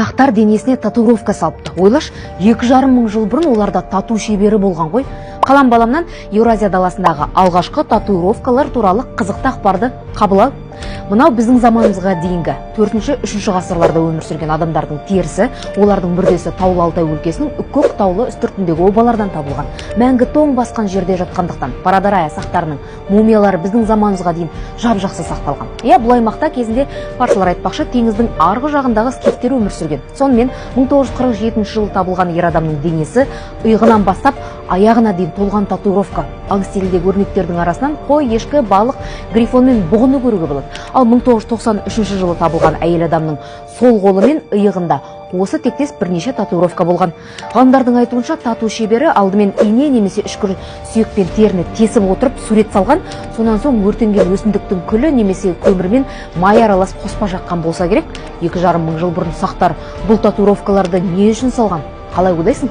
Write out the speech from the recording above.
Сақтар денесіне татуировка салыпты. Ойлашы, 2,5 мың жыл бұрын оларда тату шебері болған ғой. Қалам баламнан Еуразия даласындағы алғашқы татуировкалар туралы қызықты ақпарды қабыл ал. Мынау біздің заманымызға дейінгі төртінші, үшінші ғасырларда өмір сүрген адамдардың терісі. Олардың мүрдесі Таулы Алтай өлкесінің Көк таулы үстіртіндегі обалардан табылған. Мәңгі тоң басқан жерде жатқандықтан, Парадарая сақтарының мумиялары біздің заманымызға дейін жап жақсы сақталған. Иә, бұл аймақта кезінде, парсылар айтпақшы, теңіздің арғы жағындағы скифтер өмір сүрген. Сонымен, 1947 жылы табылған ер адамның денесі иығынан бастап аяғына дейін толған татуировка. Аң стиліндегі өрнектердің арасынан қой, ешкі, балық, грифон мен бұғыны көруге болады. Ал 1993 жылы табылған әйел адамның сол қолы мен иығында осы тектес бірнеше татуировка болған. Ғалымдардың айтуынша, тату шебері алдымен ине немесе үшкір сүйек пен теріні тесіп отырып сурет салған. Сонан соң өртенген өсімдіктің күлі немесе көмірмен май аралас қоспа жаққан болса керек. 2,5 мың жыл бұрын сақтар бұл татуировкаларды не үшін салған, қалай ойлайсың?